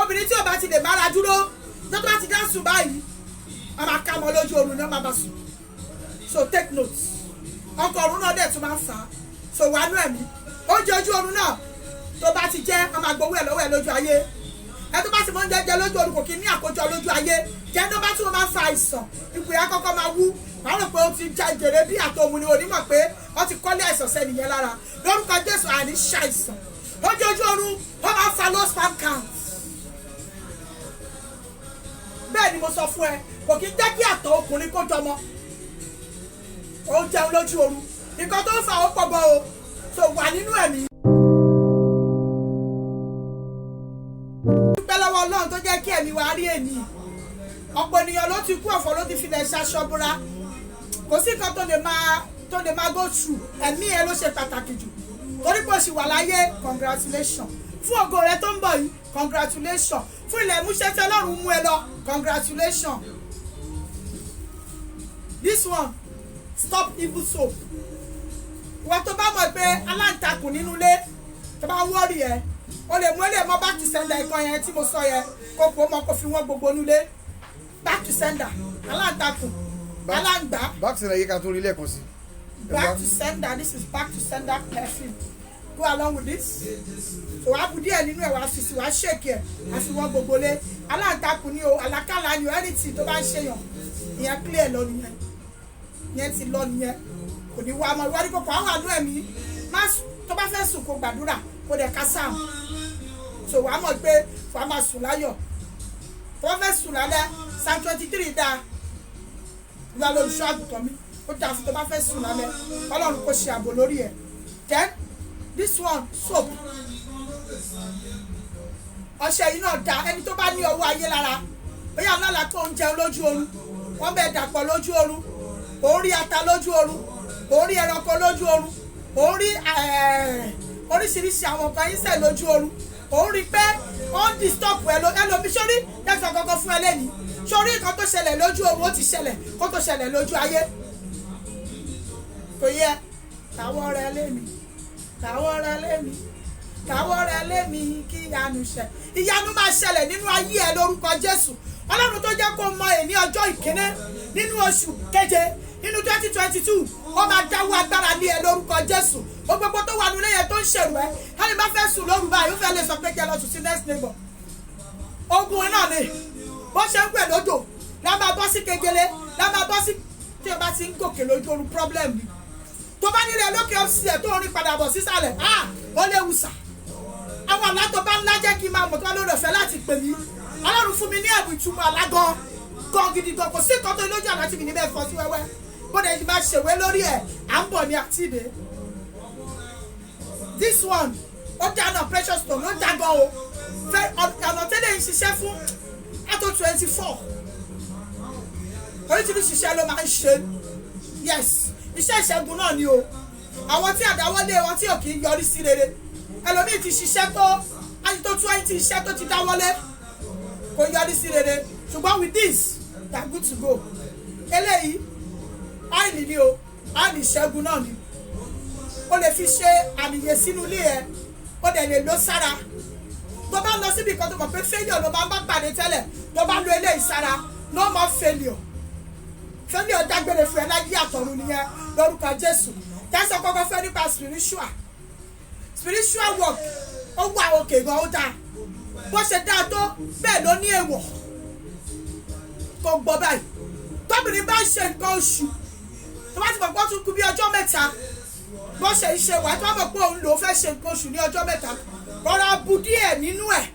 Obìnrin tí ò bá ti lè mára dúró, tó bá ti dá sùn báyìí, wọ́n máa ká mọ́ lójú oorun ní, wọ́n máa bá sùn. So take note, ọkọ ọ̀run náà dẹ̀ tún máa ń fà á. So wà nú ẹ̀mí, oúnjẹ ojú oorun náà tó bá ti jẹ́, wọ́n máa gbowó ẹ̀ lọ́wọ́ ẹ̀ lójú ayé. Ẹ tó bá ti mọ oúnjẹ jẹ lójú oorun, kò kí ní àkójọ lójú ayé. Jẹ́ tó bá tún máa ń fa àìsàn, ipò yẹn kọ́kọ́ máa wú, wàá rò pé ó ti já jèrè bí àtòmù ni, onímọ̀ pé wọ́n ti kọ́lé àìsàn sẹ́ni yẹn lára. Lórúkọ Jésù, àní ṣàìsàn. Oúnjẹ ojú oorun, wọ́n máa ń fa low sperm count. Bẹ́ẹ̀ ni mo sọ fún ẹ, kò kí ń jẹ́ kí àtọ̀ ọkùnrin kó jọmọ. Ó jẹun lójú oorun, nǹkan tó ń fa ó pọ̀ gan o. So wà nínú ẹ̀mí. Dúpẹ́ lọ́wọ́ Ọlọ́run tó jẹ́ kí ẹ̀mí wa rí èní. Ọ̀pọ̀ ènìyàn ló ti kú, ọ̀fọ̀ ló ti filẹ̀ ṣaṣọ búra. Kò sí nǹkan tó lè máa go through. Ẹ̀mí ẹ ló ṣe pàtàkì jù, torí pé o sì wà láyé. Congratulation fún ògo rẹ tó ń bọ̀ yìí. Congratulation fún ilẹ̀ ìmúṣẹ tí Ọlọ́run mú ẹ lọ. Congratulation. This one, stop evil soap. Ìwọ tó bá mọ̀ pé aláǹtakùn nínú ilé tó bá ń worry ẹ, o lè mú ẹlẹ́mọ́ back to sender ẹ̀kan yẹn tí mo sọ yẹn, kó pò mọ́, kó fi wọ́n gbogbo nílé. Back to sender, aláǹtakùn, aláǹgbá. Back to sender yìí, ká tún rí lẹ́ẹ̀kan sí. Back to sender. This is back to sender perfume. Go along with this. So wàá bu díẹ̀ nínú ẹ̀, wàá fi sí, wàá shake ẹ̀, wàá fi wọ́n gbogbo lé. Aláǹtakùn ni o, àlákàlà ni o, anything tó bá ń ṣèyàn, ìyẹn clear lọ nìyẹn. Ìyẹn ti lọ nìyẹn, kò ní wá ọmọ ìwádìí kòkò àwọn àánú ẹ̀mí. Má tó bá fẹ́ sùn, kó gbàdúrà, kó dẹ̀ ká sáà. So wàá mọ̀ pé wàá máa sùn láyọ̀. Tó bá fẹ́ sùn lálẹ́, Psalm 23 dáa. Ìwà lolùṣọ́ àgùntàn mi, ó dáa fún tó bá fẹ́ sùn lálẹ́. Ọlọ́run kò ṣe ààbò lórí ẹ̀. Then this one, soap, ọṣẹ yìí náà dáa. Ẹni tó bá ní ọwọ́ ayé lára, bóyá lálàá tó ń jẹun lójú oorun, wọ́n bẹ dàpọ̀ lójú oorun, òun rí ata lójú oorun, òun rí ẹranko lójú oorun, òun rí oríṣiríṣi àwọn nǹkan insect lójú oorun, òun rí pé ó ń disturb ẹ ẹlòmí sórí jẹ́sọ̀ kankan fún ẹ lẹ́nìí sórí nǹkan tó ṣẹlẹ̀ lójú oorun, ó ti ṣẹlẹ̀ kó tó ṣẹlẹ̀ lójú ayé. Kò yẹ káwọ́ rẹ lémi, káwọ́ rẹ lémi, káwọ́ rẹ lémi, kí ìyanu ṣẹ. Ìyanu máa ṣẹlẹ̀ nínú ayé ẹ lórúkọ Jésù. Ọlọ́run tó jẹ́ kó mọ èní ọjọ́ ìkíní nínú oṣù keje nínú 2022, ó máa dáwọ́ agbára lé ẹ lórúkọ Jésù. Ó gbogbo tó wà nílé yẹn tó ń ṣèrú ẹ, ẹni bá fẹ́ sùn lóru báyìí, ó fẹ́ lè sọ pé jẹ́ lọ sùn sí next neighbor. Ogun náà ni bó ṣe ń pè lódò lá máa bọ́ sí kegele, lá máa bọ́ sí. Tí o bá ti ń gòkè lójú oorun, problem ni. Tó bá nílẹ̀ lókè ọ̀sẹ̀, tó ń rìn padà bọ̀ sísàlẹ̀, ah, ó léwu sà. Àwọn àlá tó bá ńlá, jẹ́ kí n máa mọ̀. Tó bá lórí ọ̀fẹ́ láti pè mí, Ọlọ́run fún mi ní ẹ̀bùn ìtumọ̀ àlá gan gan gidi gan. Kò sí nǹkan tó lójú àlá tí mi ní bẹ́ẹ̀ fọ́ sí wẹ́wẹ́. Bó dẹ̀ máa ṣèwé lórí ẹ̀, à ń bọ̀ ní àtìdé. This one, ó dáná, precious stone, ó dá gan o. Fẹ́ ọ̀nà tẹ́lẹ̀ ń ṣiṣẹ́ fún àtò 24, oríṣiríṣi iṣẹ́ ló máa ń ṣe. Yes, iṣẹ́ ìṣẹ́gun náà ni o. Àwọn tí àdáwọ́lé wọn tí ò kì í yọrí sí rere, ẹlòmíì ti ṣiṣẹ́ tó àti tó 20 iṣẹ́ tó ti dáwọ́lé, kò yọrí sí rere. Ṣùgbọ́n with this, they are good to go. Eléyìí, oil ni o, oil ìṣẹ́gun náà ni. O lè fi ṣe àmìyẹ sínú ilé ẹ, o dẹ̀ lè lọ sára. Tó bá lọ síbi kan tó mọ̀ pé failure ló máa ń bá pàdé tẹ́lẹ̀, tó bá lo eléyìí sára, no more failure. Failure dágbére fún ẹ láyé àtọ̀run nìyẹn lórúkọ Jésù. Tẹ́sán kọ́kọ́ fẹ́ nípa spiritual work, ó wà òkè gan, ó dáa. Bó ṣe dáa tó, bẹ́ẹ̀ ló ní èèwọ̀. Kò gbọ́ báyìí, tóbìnrin bá ń ṣe nǹkan oṣù, tó bá ti mọ̀ pé ó tún kú bí ọjọ́ 3, bó ṣe ń ṣe wà, tó bá mọ̀ pé òun lòún fẹ́ ṣe nǹkan oṣù ní ọjọ́ 3, rọra bu díẹ̀ nínú ẹ̀,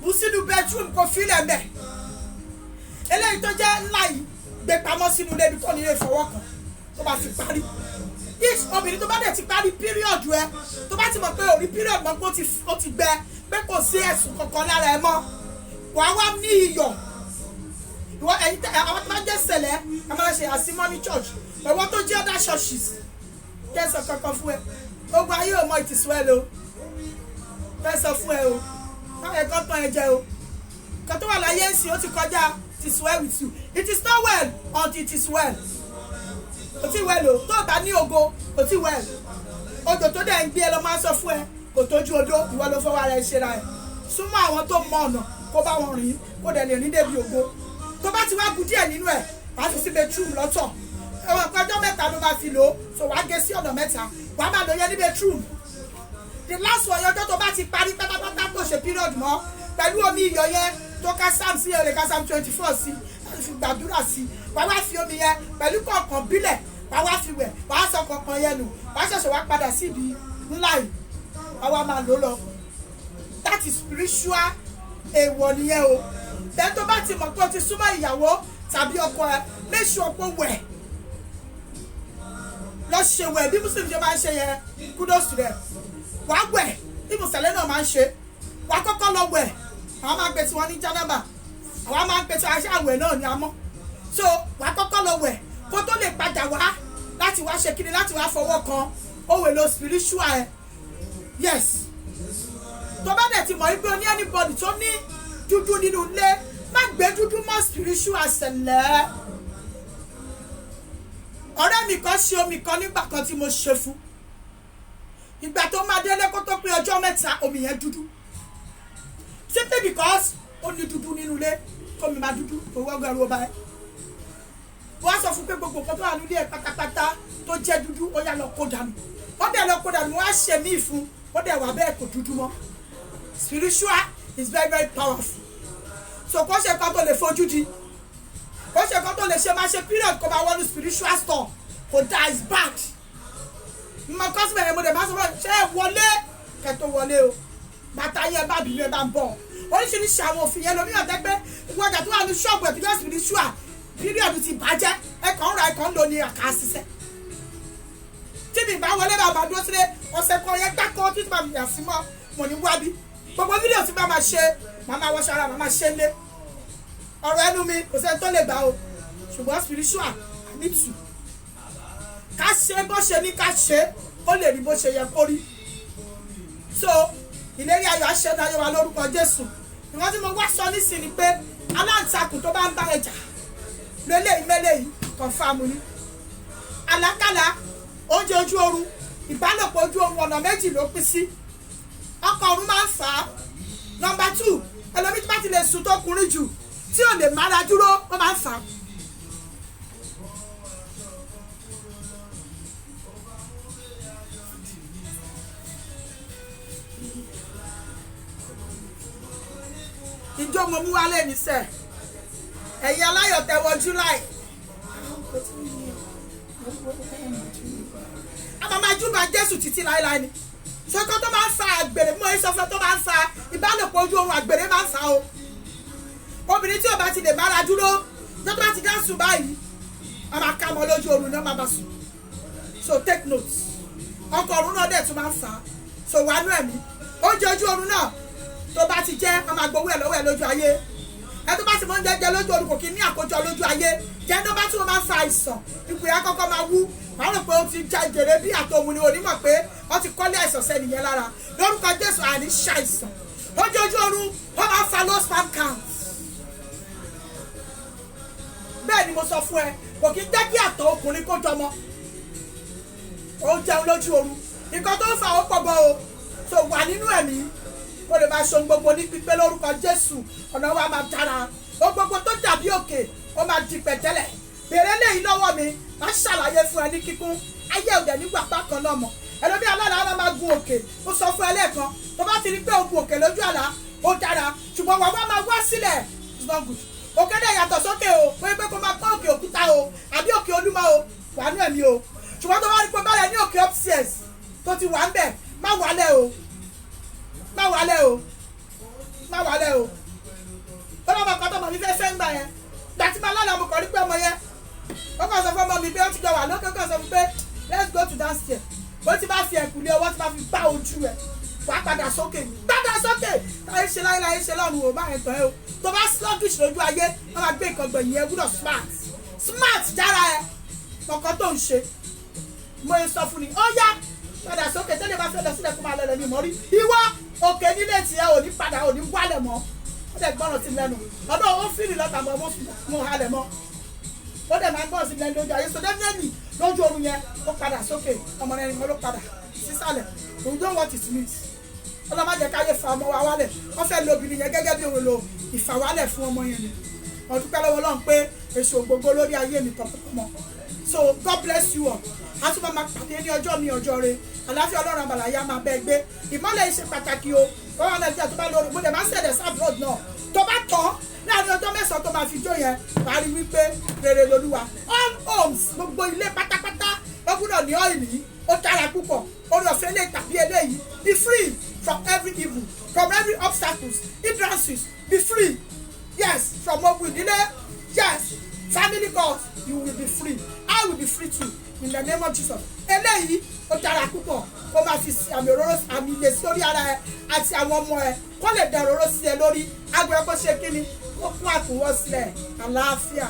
bu sínú bedroom, kó fílẹ̀ mẹ́. Eléyìí tó jẹ́ ńlá yìí, gbé pamọ́ sínú ilé ibi tó ní ilé ìfọwọ́ kan tó bá fi parí. Each obìnrin tó bá dẹ̀ ti parí period ẹ, tó bá ti mọ̀ pé òrí period mọ̀ pé ó ti gbẹ, pé kò sí ẹ̀sùn kankan lára ẹ mọ́, wàá wá ní iyọ̀. Ìwọ, ẹ̀yin tẹ àwọn tó bá jẹ́ sẹ̀lẹ̀, ẹ máa ṣe àsímọ́ ní church. Ìwọ tó jẹ́ other churches, kẹsàn kankan fún ẹ, ogun ayé ò mọ, it is well o. Kẹsàn fún ẹ o, báwo ẹ kàn tán ẹ jẹ o. Kan tó wà láyé ń sìn, ó ti kọjá it is well with you. It is not well until it is well. Kò tí well o. Tó o bá ní ògo, kò tí well. Odò tó dẹ̀ ń gbé ẹ lọ, máa sọ fún ẹ, kò tójú odó. Ìwọ ló fọwọ́ ara ẹ ṣe ra ẹ. Súnmọ́ àwọn tó mọ ọ̀nà. Kó bá wọn rìn, kó dẹ̀ lè rìn débi ògo. Tó bá ti wá bu díẹ̀ nínú ẹ̀, wàá fi sí bedroom lọ́tọ̀. Ẹ̀wọ̀n ọjọ́ 3 ló máa fi lò ó, so wàá gé sí ọ̀nà 3, wàá máa lò yẹn ní bedroom. The last one, ọjọ́ tó bá ti parí pátápátá, tó ṣe period mọ́, pẹ̀lú omi iyọ̀ yẹn tó ká psalm sí, ẹ̀ lè ká Psalm 24 sí, láti fi gbàdúrà sí. Wàá wá fi omi yẹn pẹ̀lú kọ̀ọ̀kan bílẹ̀, wàá wá fi wẹ̀, wàá sọ kọ̀ọ̀kan yẹn nù, wàá ṣẹ̀ṣẹ̀ wá padà sí ibi ńlá yìí, wàá wá máa lò lọ. That is spiritual èèwọ̀ nìyẹn o. Then tó bá ti mọ̀ pé o ti súnmọ́ ìyàwó tàbí ọkọ ẹ, make sure pé wẹ̀, lọ ṣe wẹ̀ bí Muslim ṣe máa ń ṣe yẹn. Kudos to them. Wàá wẹ̀ bí mùsàlẹ̀ náà máa ń ṣe. Wàá kọ́kọ́ lọ wẹ̀. Àwọn máa ń pè tí wọ́n ní jánábà, àwọn máa ń pè tí wọ́n aṣọ àwẹ̀ náà ní amọ́. So wàá kọ́kọ́ lọ wẹ̀ kó tó lè padà wá láti wá ṣe kíni, láti wá fọwọ́ kan ohun èlò spiritual ẹ. Yes, tó bá dẹ̀ ti mọ̀ wípé o ní anybody tó ní dúdú nínú ilé, má gbé dúdú mọ́ spiritual ṣẹlẹ̀. Ọ̀rẹ́ mi kan ṣe omi kan nígbà kan tí mo ṣe fún. Ìgbà tó máa délé, kó tó pé ọjọ́ 3, omi yẹn dúdú, simply because ó ní dúdú nínú ilé. Tómi máa dúdú, owó ọgọ́rùn ọba ẹ̀. Wọ́n sọ fún pé gbogbo nǹkan tó wà nílé ẹ̀ pátápátá tó jẹ́ dúdú, ó yá, lọ kó dànù. Ó dẹ̀ lọ kó dànù. Wọ́n á ṣe míì fún, ó dẹ̀ wà bẹ́ẹ̀, kò dúdú mọ́. Spiritual is very, very powerful. So kó ṣe kan tó lè fojú di, kó ṣe kan tó lè ṣe máa ṣe period, kó máa wọnú spiritual store, kò dáa, is bad. Mo kọ́ síbẹ̀ yẹn, mo dẹ̀ máa sọ fún ẹ, ṣé ẹ wọlé kẹ́ tó wọlé o, bàtà yẹn bá bìbí ẹ bá ń bọ̀. Oríṣiríṣi àwọn òfin yẹn lómi ọ̀tẹ́ pé ìwọ́jà tó wà ní ṣọ́ọ̀bù ẹ̀ tó jẹ́ spiritual, period ti bàjẹ́, ẹ kàn ń ra, ẹ kàn ń lò ní àká ṣiṣẹ́. Tí mi bá wọlé, bá bá dúró sílé ọ̀sẹ̀ kan yẹn gbáko títí máa fi yà sí mọ́ mo ní wábí. Gbogbo fídíò tí bá máa ṣe, màá máa wọṣọ ara, màá máa ṣe lé. Ọ̀rọ̀ ẹnu mi, kò sẹ́ni tó lè gbà o. Ṣùgbọ́n spiritual, I need to ká ṣe bó ṣe ní ká ṣe, kó lè rí bó ṣe yẹ kó rí. So ìlérí ayọ̀ aṣẹ́nu ayọ̀ wa lórúkọ Jésù. Ìwọ́n tí mo wá sọ nísìnyí pé aláǹtakùn tó bá ń bá ẹjà lélẹ́yìí mẹ́lẹ́yìí, confam ni. Àlákàlà, oúnjẹ ojú oorun, ìbálòpọ̀ ojú oorun, ọ̀nà méjì ló pín sí. Ọkọ ọ̀run máa ń fà á. Number two, ẹlòmíì tó bá ti lè sùn tó kùnrin jù, tí ò lè mára dúró, ó máa ń fà á. Ìjọ mo mú wálé nísẹ̀, ẹ̀yin aláyọ̀ tẹ̀wọ̀ July, a máa máa júbà Jésù títí láéláé ni. Sọ́kọ́ tó máa ń fa àgbèrè, mọ́ ẹ sọ fún ẹ, tó máa ń fa ìbálòpọ̀ ojú oorun, àgbèrè máa ń fa o. Obìnrin tí ò bá ti lè mára dúró, tó bá ti dá sùn báyìí, a máa ká mọ́ lójú oorun ní wọ́n máa bá sùn. So take note, ọkọ ọ̀run náà dẹ̀ tún máa ń fa. So wà nú ẹ̀mí, oúnjẹ ojú oorun náà tó bá ti jẹ́, wọ́n máa gbowó ẹ̀ lọ́wọ́ ẹ̀ lójú ayé. Ẹ tó bá ti mọ oúnjẹ jẹ lójú oorun, kò kí ní àkójọ lójú ayé jẹ́. Tó bá tún máa ń fa àìsàn, ipò yẹn kọ́kọ́ máa wú, wàá rò pé ó ti já jèrè bí àtòmù ni, onímọ̀ pé wọ́n ti kọ́lé àìsàn sẹ́ni yẹn lára. Lórúkọ Jésù, àní ṣàìsàn. Oúnjẹ ojú oorun, wọ́n máa ń fa low sperm count. Bẹ́ẹ̀ ni mo sọ fún ẹ, kò kí ń jẹ́ kí àtọ̀ ọkùnrin kó jọmọ. Ó jẹun lójú oorun, nǹkan tó ń fa ó pọ̀ gan o. So wà nínú ẹ̀mí, kó lè máa ṣe ohun gbogbo ní pípé. Lórúkọ Jésù, ọ̀nà wa máa dára. Ohun gbogbo tó dàbí òkè, ó máa di pẹ̀tẹ́lẹ̀. Bèrè léyìí lọ́wọ́ mi, máa ṣàlàyé fún ẹ ní kíkún. Ayé òdẹ nígbà bákan náà mọ̀. Ẹlòmí alára á máa gun òkè. Ó sọ fún ẹ lẹ́ẹ̀kan, tó bá ti rí pé o gun òkè lójú àlá, ó dára, ṣùgbọ́n wàá wá máa wá sílẹ̀, it's not good. Òkè dẹ̀ yàtọ̀ sókè o. Pé pé kó máa pọ́n òkè òkúta o àbí òkè Olúmọ o, wà nú ẹ̀mí o. Ṣùgbọ́n tó bá rí pé bá rẹ̀ ní òkè upstairs tó ti wà ń bẹ̀, má wálẹ̀ o, má wálẹ̀ o, má wálẹ̀ o. Ó lọ́mọ kan tọmọ mi fẹ́ fẹ́ ń gbà yẹn. Gbà tí máa lọ́nà, mo kàn rí pé ọmọ yẹn, ó kàn sọ fún ọmọ mi pé ó ti jọ wà lókè, ó kàn sọ fún pé, "Let's go to downstairs." Ó ti bá fi ẹ̀kúlé ọwọ́ tí bá fi gbá ojú ẹ̀, wàá padà sókè, padà sókè. Láyé ṣe láyé, láyé ṣe lọ́run o, má ẹ̀ tán ẹ o. Tó bá sluggish lójú ayé, wọ́n máa gbé nǹkan gbẹ̀yìn. Ẹ gbúdọ̀ smart, smart jára ẹ ọkọ tó ń ṣe. Mo ń sọ fún ni, ó yá, padà sókè. Tẹ́lẹ̀ bá fẹ́ lọ sílẹ̀, kó máa lọ lẹ̀ ní ìmọ̀rí. Ìwọ òkè nílé tiẹ̀, ò ní padà, ò ní wálẹ̀ mọ́. Ó dẹ̀ gbọ́ràn sí lẹ́nu ọdún, ó fìrì lọ́tà mọ́, mo halẹ̀ mọ́. Ó dẹ̀ máa gbọ́ràn sí lẹ́nu lójú ayé. So definitely, lójú oorun yẹn, ó padà sókè. Ọmọ rẹ̀ nìkan ló padà sísàlẹ̀. We don't want it means. Ọlọ́mọ jẹ́ káyé fa ọmọ wa wálẹ̀. Wọ́n fẹ́ lo obìnrin yẹn gẹ́gẹ́ bí òun lo ìfàwálẹ̀ fún ọmọ yẹn ni. Wọ́n dúpẹ́ lọ́wọ́ Ọlọ́run pé èso gbogbo lórí ayé mi tọmọtọmọ. So God bless you all. A tún máa pàdé ní ọjọ́ mi, ọjọ́ re. Àláfíà Ọlọ́run àbàlàyé máa bẹ́ẹ̀ gbé. Ìmọ́lẹ̀ yìí ṣe pàtàkì o. Wọ́n wà Nàìjíríà, tó bá lórí, mo dẹ̀ máa ń sẹ̀dẹ̀ sí abroad náà. Tó bá tán láàrin ọjọ́ 9 tó máa fi jó yẹn, wàá rí wípé rere lolúwa. All homes, gbogbo ilé pátápátá, ó gbúdọ̀ ní oil yìí. Ó dára púpọ̀. Orí ọ̀fẹ́ lè tàbí eléyìí. Be free from every evil, from every obstacles, hindrances. Be free, yes, from ogun ìdílé, yes, family God. You will be free. I will be free too, in the name of Jesus. Eléyìí ó dára púpọ̀. Kó máa fi àmì òróró, àmì ilé sórí ara ẹ àti àwọn ọmọ ẹ, kó lè da òróró sí ẹ lórí. Agbẹ̀rẹ̀ kó ṣe kíni, kó kún àkúnwọ́ sílẹ̀. Àlàáfíà.